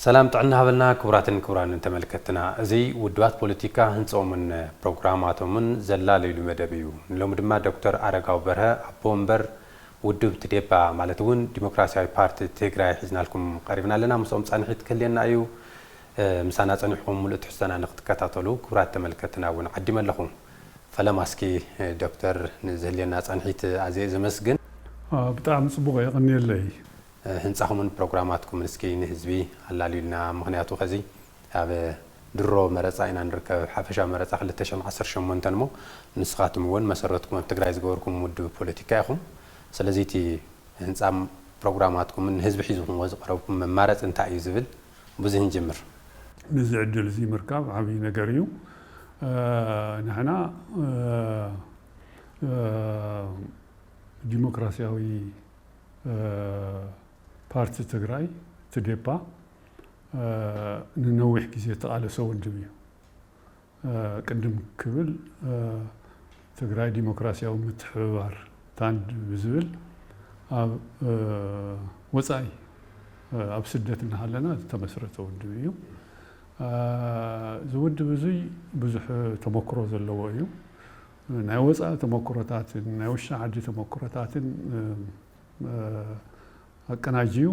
ሰላም ጥዕና ሃበልና ክቡራትን ክቡራንን ተመልከትና። እዚ ውድባት ፖለቲካ ህንፀኦምን ፕሮግራማቶምን ዘላለይሉ መደብ እዩ። ንሎሚ ድማ ዶክተር ኣረጋዊ በርሀ ኣቦ ወንበር ውድብ ትዴፓ ማለት እውን ዲሞክራሲያዊ ፓርቲ ትግራይ ሒዝናልኩም ቀሪብና ኣለና። ምስኦም ፃንሒት ክህልየና እዩ። ምሳና ፀኒሕኩም ሙሉእ ትሕዝቶና ንክትከታተሉ ክቡራት ተመልከትና እውን ዓዲመ ኣለኹ። ፈለማ እስኪ ዶክተር ንዝህልየና ፃንሒት ኣዝየ ዘመስግን። ብጣዕሚ ፅቡቕ የቐንየለይ። ህንፃኹምን ፕሮግራማትኩምን እስኪ ንህዝቢ ኣላልዩልና። ምክንያቱ ከዚ ኣብ ድሮ መረፃ ኢና ንርከብ፣ ሓፈሻዊ መረፃ ክልተ ሽሕን ዓሰርተ ሸሞንተን እሞ ንስኻትም እውን መሰረትኩም ኣብ ትግራይ ዝገበርኩም ውድብ ፖለቲካ ኢኹም። ስለዚ እቲ ህንፃ ፕሮግራማትኩምን ንህዝቢ ሒዝኩምዎ ዝቐረብኩም መማረፂ እንታይ እዩ ዝብል ብዙ ንጅምር። ነዚ ዕድል እዚ ምርካብ ዓብዪ ነገር እዩ። ንሕና ዲሞክራሲያዊ ፓርቲ ትግራይ ትዴፓ ንነዊሕ ግዜ ተቓለሰ ውድብ እዩ። ቅድም ክብል ትግራይ ዲሞክራሲያዊ ምትሕብባር ታንድ ብዝብል ኣብ ወፃኢ ኣብ ስደት እናሃለና ዝተመስረተ ውድብ እዩ። እዚ ውድብ እዙይ ብዙሕ ተመክሮ ዘለዎ እዩ። ናይ ወፃኢ ተመክሮታትን ናይ ውሽጢ ዓዲ ተመክሮታትን ኣቀናጅዩ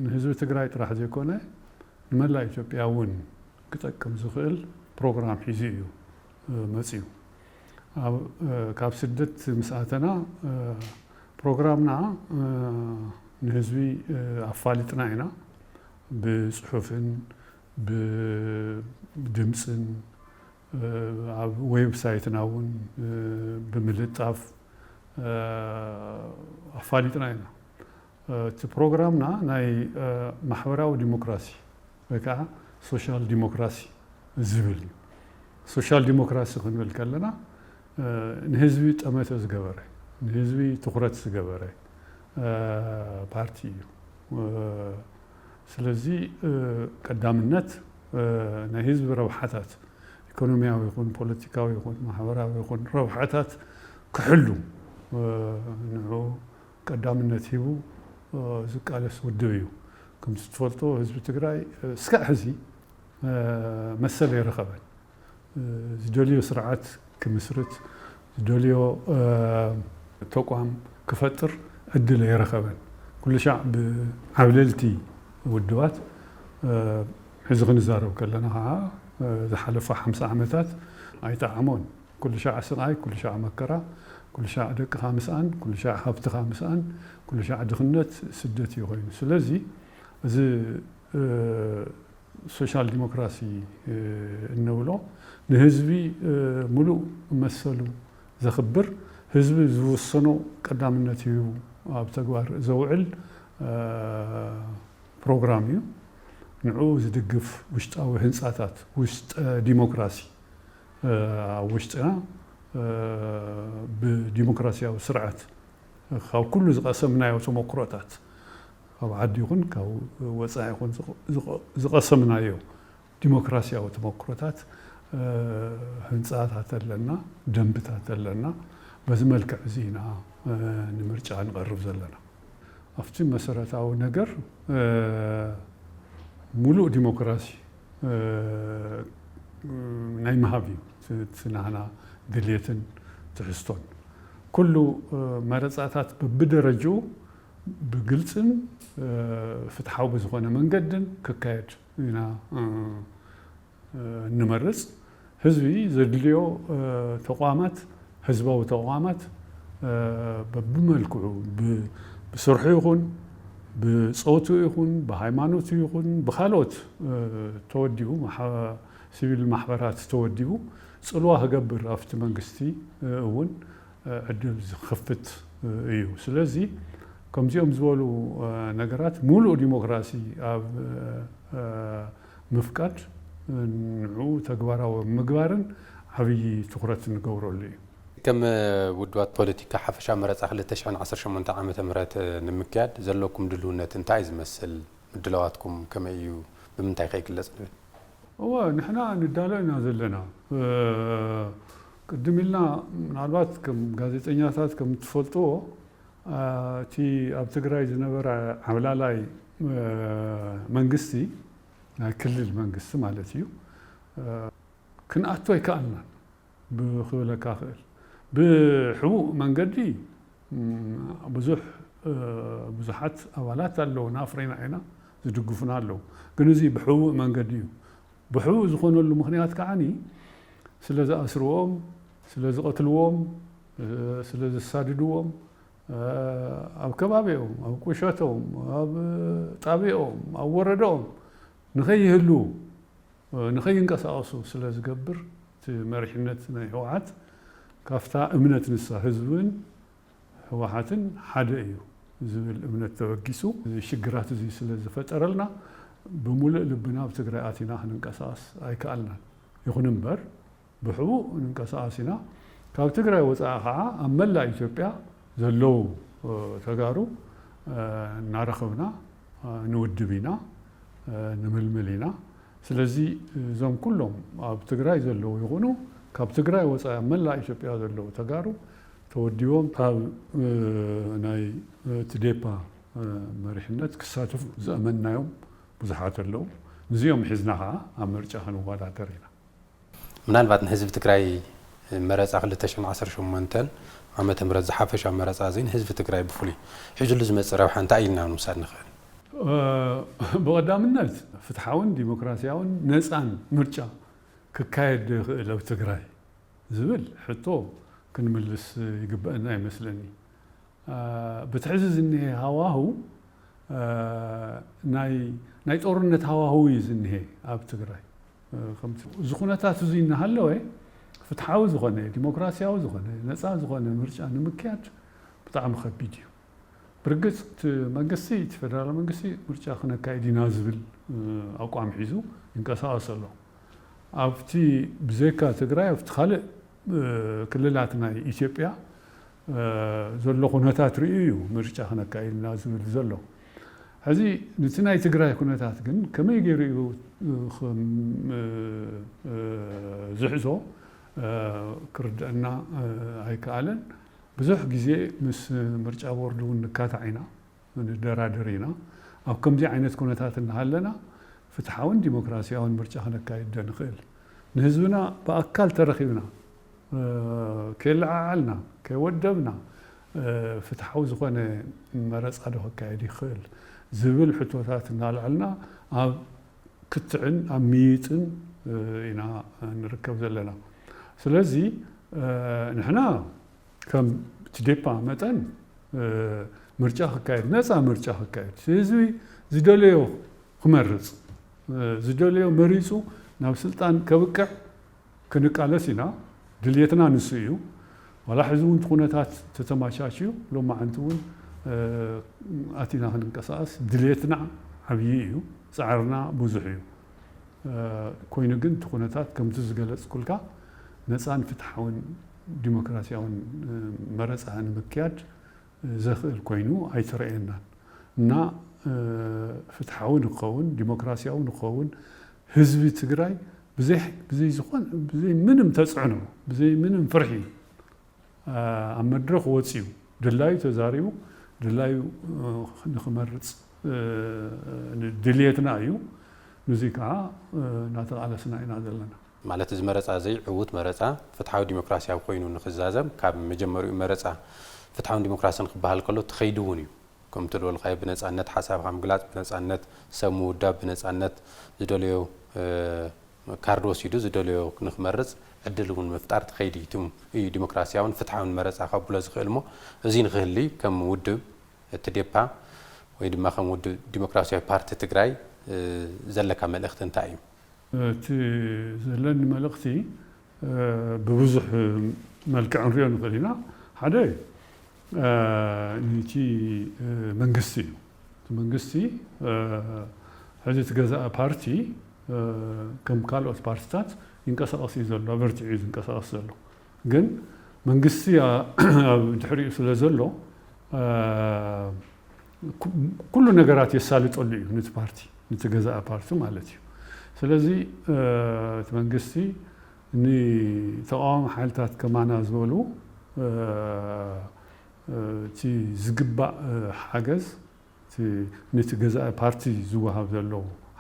ንህዝቢ ትግራይ ጥራሕ ዘይኮነ ንመላእ ኢትዮጵያ እውን ክጠቅም ዝኽእል ፕሮግራም ሒዙ እዩ መፅዩ። ካብ ስደት ምስ ኣተና ፕሮግራምና ንህዝቢ ኣፋሊጥና ኢና። ብፅሑፍን ብድምፅን ኣብ ዌብሳይትና እውን ብምልጣፍ ኣፋሊጥና ኢና። እቲ ፕሮግራምና ናይ ማሕበራዊ ዲሞክራሲ ወይ ከዓ ሶሻል ዲሞክራሲ ዝብል እዩ። ሶሻል ዲሞክራሲ ክንብል ከለና ንህዝቢ ጠመተ ዝገበረ፣ ንህዝቢ ትኹረት ዝገበረ ፓርቲ እዩ። ስለዚ ቀዳምነት ናይ ህዝቢ ረብሓታት ኢኮኖሚያዊ ይኹን ፖለቲካዊ ይኹን ማሕበራዊ ይኹን ረብሓታት ክሕሉ ንዑ ቀዳምነት ሂቡ ዝቃለስ ውድብ እዩ። ከምቲ ትፈልጦ ህዝቢ ትግራይ እስካዕ ሕዚ መሰል ኣይረኸበን። ዝደልዮ ስርዓት ክምስርት ዝደልዮ ተቋም ክፈጥር ዕድል ኣይረኸበን። ኩሉ ሻዕ ብዓብለልቲ ውድባት ሕዚ ክንዛረብ ከለና ከዓ ዝሓለፈ ሓምሳ ዓመታት ኣይጠዓሞን። ኩሉ ሻዕ ስቓይ፣ ኩሉ ሻዕ መከራ፣ ኩሉ ሻዕ ደቅኻ ምስኣን፣ ኩሉ ሻዕ ሃብትኻ ምስኣን፣ ኩሉ ሻዕ ድኽነት ስደት እዩ ኮይኑ። ስለዚ እዚ ሶሻል ዲሞክራሲ እንብሎ ንህዝቢ ሙሉእ መሰሉ ዘኽብር፣ ህዝቢ ዝወሰኖ ቀዳምነት ሂቡ ኣብ ተግባር ዘውዕል ፕሮግራም እዩ። ንዕኡ ዝድግፍ ውሽጣዊ ህንፃታት ውሽጠ ዲሞክራሲ ኣብ ውሽጥና ብዲሞክራሲያዊ ስርዓት ካብ ኩሉ ዝቐሰምናዮ ተመክሮታት ካብ ዓዲ ይኹን ካብ ወፃኢ ይኹን ዝቐሰምናዮ ዲሞክራሲያዊ ተመክሮታት ህንፃታት ኣለና፣ ደንብታት ኣለና። በዚ መልክዕ እዚ ኢና ንምርጫ ንቐርብ ዘለና። ኣብቲ መሰረታዊ ነገር ሙሉእ ዲሞክራሲ ናይ ምሃብ እዩ እቲ ናህና ድልየትን ትሕዝቶን። ኩሉ መረፃታት በብደረጅኡ ብግልፅን ፍትሓዊ ብዝኾነ መንገድን ክካየድ ኢና ንመርፅ። ህዝቢ ዘድልዮ ተቋማት፣ ህዝባዊ ተቋማት በብመልክዑ ብስርሑ ይኹን ብፆቱ ይኹን ብሃይማኖቱ ይኹን ብካልኦት ተወዲቡ ሲቪል ማሕበራት ተወዲቡ ፅልዋ ክገብር ኣብቲ መንግስቲ እውን ዕድል ዝኸፍት እዩ። ስለዚ ከምዚኦም ዝበሉ ነገራት ሙሉእ ዲሞክራሲ ኣብ ምፍቃድ ንዑ ተግባራዊ ምግባርን ዓብዪ ትኹረት ንገብረሉ እዩ። ከም ውድባት ፖለቲካ ሓፈሻ መረፃ ክልተ ሽሕን ዓሰርተ ሸሞንተ ዓመተ ምህረት ንምክያድ ዘለኩም ድልውነት እንታይ ዝመስል? ምድላዋትኩም ከመይ እዩ? ብምንታይ ከ ይግለፅ ንብል? እወ ንሕና ንዳሎ ኢና ዘለና። ቅድም ኢልና ምናልባት ከም ጋዜጠኛታት ከም ትፈልጥዎ እቲ ኣብ ትግራይ ዝነበረ ዓብላላይ መንግስቲ፣ ናይ ክልል መንግስቲ ማለት እዩ፣ ክንኣቱ ኣይከኣልናን ብክብለካ ክእል። ብሕቡእ መንገዲ ብዙሕ ብዙሓት ኣባላት ኣለውና፣ ኣፍሪና ኢና፣ ዝድግፉና ኣለዉ። ግን እዚ ብሕቡእ መንገዲ እዩ። ብሕቡእ ዝኾነሉ ምኽንያት ከዓኒ ስለ ዝኣስርዎም፣ ስለ ዝቐትልዎም፣ ስለ ዘሳድድዎም፣ ኣብ ከባቢኦም፣ ኣብ ቁሸቶም፣ ኣብ ጣቢኦም፣ ኣብ ወረዳኦም ንኸይህሉ፣ ንኸይንቀሳቐሱ ስለ ዝገብር፣ እቲ መሪሕነት ናይ ህወሓት ካብታ እምነት ንሳ ህዝብን ህወሓትን ሓደ እዩ ዝብል እምነት ተበጊሱ፣ እዚ ሽግራት እዚ ስለ ዝፈጠረልና፣ ብምሉእ ልብና ኣብ ትግራይ ኣቲና ክንንቀሳቐስ ኣይከኣልናን። ይኹን እምበር፣ ብሕቡእ ንንቀሳቐስ ኢና። ካብ ትግራይ ወፃኢ ከዓ ኣብ መላእ ኢትዮጵያ ዘለዉ ተጋሩ እናረኸብና ንውድብ ኢና፣ ንምልምል ኢና። ስለዚ እዞም ኩሎም ኣብ ትግራይ ዘለዉ ይኹኑ፣ ካብ ትግራይ ወፃኢ ኣብ መላእ ኢትዮጵያ ዘለዉ ተጋሩ ተወዲቦም ካብ ናይ ትዴፓ መሪሕነት ክሳተፉ ዝኣመንናዮም ብዙሓት ኣለዉ። ንዚኦም ሒዝና ከዓ ኣብ ምርጫ ክንወዳደር ኢና። ምናልባት ንህዝቢ ትግራይ መረፃ ክልተ ሽሕን ዓሰርተ ሸሞንተን ዓመተ ምህረት ዝሓፈሻዊ መረፃ እዚ ንህዝቢ ትግራይ ብፍሉይ ሒዙሉ ዝመፅእ ረብሓ እንታይ ኢልና ንምውሳድ ንኽእል? ብቐዳምነት ፍትሓውን ዲሞክራሲያውን ነፃን ምርጫ ክካየድ ዶ ይኽእል ኣብ ትግራይ ዝብል ሕቶ ክንምልስ ይግበአና ይመስለኒ። ብትሕዚ ዝኒሀ ሃዋሁ ናይ ጦርነት ሃዋሁ እዩ ዝኒሀ ኣብ ትግራይ። እዚ ኩነታት እዚ እናሃለወ ፍትሓዊ ዝኾነ፣ ዲሞክራሲያዊ ዝኾነ፣ ነፃ ዝኾነ ምርጫ ንምክያድ ብጣዕሚ ከቢድ እዩ። ብርግፅ እቲ መንግስቲ፣ እቲ ፌደራል መንግስቲ ምርጫ ክነካይድ ኢና ዝብል ኣቋም ሒዙ ይንቀሳቐስ ኣሎ። ኣብቲ ብዘይካ ትግራይ ኣብቲ ካልእ ክልላት ናይ ኢትዮጵያ ዘሎ ኩነታት ርእዩ እዩ ምርጫ ክነካይድ ኢና ዝብል ዘሎ። ሕዚ ነቲ ናይ ትግራይ ኩነታት ግን ከመይ ገይሩ እዩ ዝሕዞ ክርድአና ኣይከኣለን። ብዙሕ ግዜ ምስ ምርጫ ቦርድ እውን ንካታዕ ኢና፣ ንደራደር ኢና። ኣብ ከምዚ ዓይነት ኩነታት እናሃለና ፍትሓውን ዲሞክራሲያውን ምርጫ ክነካይድ ዶ ንኽእል? ንህዝብና ብኣካል ተረኺብና ከየለዓዓልና፣ ከይወደብና ፍትሓዊ ዝኾነ መረፃ ዶ ክካየድ ይኽእል ዝብል ሕቶታት እናልዓልና ኣብ ክትዕን ኣብ ምይይጥን ኢና ንርከብ ዘለና። ስለዚ ንሕና ከም ትዴፓ መጠን ምርጫ ክካየድ፣ ነፃ ምርጫ ክካየድ፣ ህዝቢ ዝደለዮ ክመርፅ፣ ዝደለዮ መሪፁ ናብ ስልጣን ከብቅዕ ክንቃለስ ኢና። ድልየትና ንሱ እዩ። ዋላ ሕዚ እውን እቲ ኩነታት ተተማቻችዩ ሎማዓንቲ እውን ኣቲና ክንንቀሳቐስ ድልየትና ዓብዪ እዩ፣ ፃዕርና ብዙሕ እዩ። ኮይኑ ግን እቲ ኩነታት ከምቲ ዝገለፅኩልካ ነፃን ፍትሓውን ዲሞክራሲያውን መረፃ ንምክያድ ዘኽእል ኮይኑ ኣይተረእየናን እና ፍትሓዊ ንክኸውን፣ ዲሞክራሲያዊ ንክኸውን፣ ህዝቢ ትግራይ ብዘይ ዝኾን፣ ብዘይ ምንም ተፅዕኖ፣ ብዘይ ምንም ፍርሒ ኣብ መድረኽ ወፂኡ ድላዩ ተዛሪቡ ድላዩ ንክመርፅ ድልየትና እዩ። ንዚ ከዓ እናተቓለስና ኢና ዘለና። ማለት እዚ መረፃ እዚ ዕዉት መረፃ ፍትሓዊ ዲሞክራሲያዊ ኮይኑ ንክዛዘም ካብ መጀመሪኡ መረፃ ፍትሓውን ዲሞክራሲን ክበሃል ከሎ እቲ ከይዲ እውን እዩ። ከምቲ ዝበልካዮ ብነፃነት ሓሳብካ ምግላፅ፣ ብነፃነት ሰብ ምውዳብ፣ ብነፃነት ዝደለዮ ካርድ ወሲዱ ዝደለዮ ንክመርፅ ዕድል እውን ምፍጣር እቲ ከይዲ እዩ ዲሞክራሲያውን ፍትሓውን መረፃ ከብሎ ዝኽእል እሞ እዚ ንክህሊ ከም ውድብ ትዴፓ ወይ ድማ ከም ውድብ ዲሞክራሲያዊ ፓርቲ ትግራይ ዘለካ መልእኽቲ እንታይ እዩ? እቲ ዘለኒ መልእኽቲ ብብዙሕ መልክዕ ንሪኦ ንኽእል ኢና። ሓደ ነቲ መንግስቲ እዩ። እቲ መንግስቲ ሕዚ እቲ ገዛኢ ፓርቲ ከም ካልኦት ፓርቲታት ይንቀሳቐስ እዩ ዘሎ፣ ኣበርቲዑ እዩ ዝንቀሳቐስ ዘሎ። ግን መንግስቲ ኣብ ድሕሪኡ ስለ ዘሎ ኩሉ ነገራት የሳልጠሉ እዩ ነቲ ፓርቲ፣ ነቲ ገዛኢ ፓርቲ ማለት እዩ። ስለዚ እቲ መንግስቲ ንተቃዋሚ ሓይልታት ከማና ዝበሉ እቲ ዝግባእ ሓገዝ ነቲ ገዛኢ ፓርቲ ዝወሃብ ዘሎ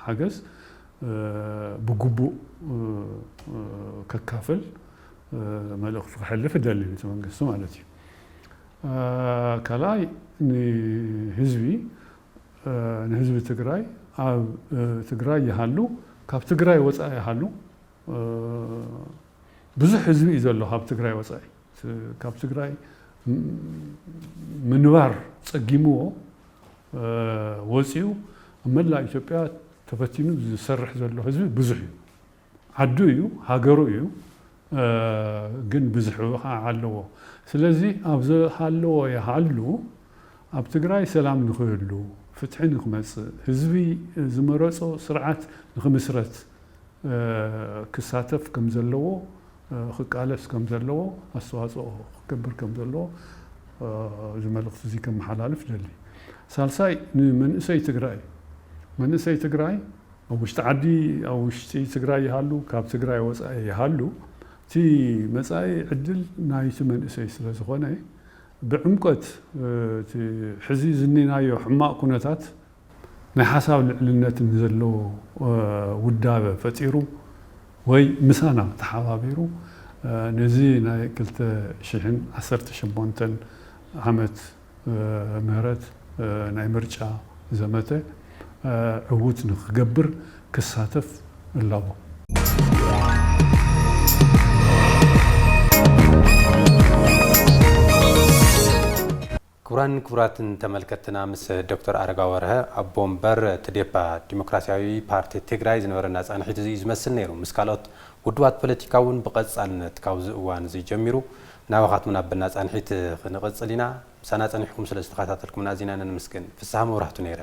ሓገዝ ብግቡእ ከካፍል መልእኽቲ ክሕልፍ እደሊ፣ ነቲ መንግስቲ ማለት እዩ። ካልኣይ፣ ንህዝቢ ንህዝቢ ትግራይ ኣብ ትግራይ ይሃሉ ካብ ትግራይ ወፃኢ ይሃሉ ብዙሕ ህዝቢ እዩ ዘሎ ካብ ትግራይ ወፃኢ። ካብ ትግራይ ምንባር ፀጊምዎ ወፂኡ ኣብ መላእ ኢትዮጵያ ተፈቲኑ ዝሰርሕ ዘሎ ህዝቢ ብዙሕ እዩ። ዓዱ እዩ፣ ሃገሩ እዩ፣ ግን ብዝሑ ከዓ ኣለዎ። ስለዚ ኣብ ዝሃለዎ ይሃሉ ኣብ ትግራይ ሰላም ንኽህሉ፣ ፍትሒ ንክመፅእ፣ ህዝቢ ዝመረፆ ስርዓት ንክምስረት ክሳተፍ ከም ዘለዎ፣ ክቃለስ ከም ዘለዎ፣ ኣስተዋፅኦ ክገብር ከም ዘለዎ እዚ መልእኽቲ እዚ ከመሓላልፍ ደሊ። ሳልሳይ፣ ንመንእሰይ ትግራይ መንእሰይ ትግራይ ኣብ ውሽጢ ዓዲ ኣብ ውሽጢ ትግራይ ይሃሉ ካብ ትግራይ ወፃኢ ይሃሉ እቲ መፃኢ ዕድል ናይቲ መንእሰይ ስለ ዝኾነ ብዕምቀት እቲ ሕዚ ዝኒናዮ ሕማቕ ኩነታት ናይ ሓሳብ ልዕልነት ንዘለዎ ውዳበ ፈጢሩ ወይ ምሳና ተሓባቢሩ ነዚ ናይ ክልተ ሽሕን ዓሰርተ ሸሞንተን ዓመት ምህረት ናይ ምርጫ ዘመተ ዕዉት ንክገብር ክሳተፍ እላቦ። ክቡራን ክቡራትን ተመልከትና ምስ ዶክተር ኣረጋ ወርሀ ኣቦ ወንበር ትዴፓ ዲሞክራሲያዊ ፓርቲ ትግራይ ዝነበረና ፃንሒት እዚ እዩ ዝመስል ነይሩ። ምስ ካልኦት ውድባት ፖለቲካ እውን ብቐፃልነት ካብዚ እዋን እዚ ጀሚሩ ናባኻትኩም ኣበና ፃንሒት ክንቕፅል ኢና። ምሳና ፀኒሕኩም ስለ ዝተኸታተልኩምና ኣዚና ነንምስግን። ፍስሃ መብራህቱ ነይረ።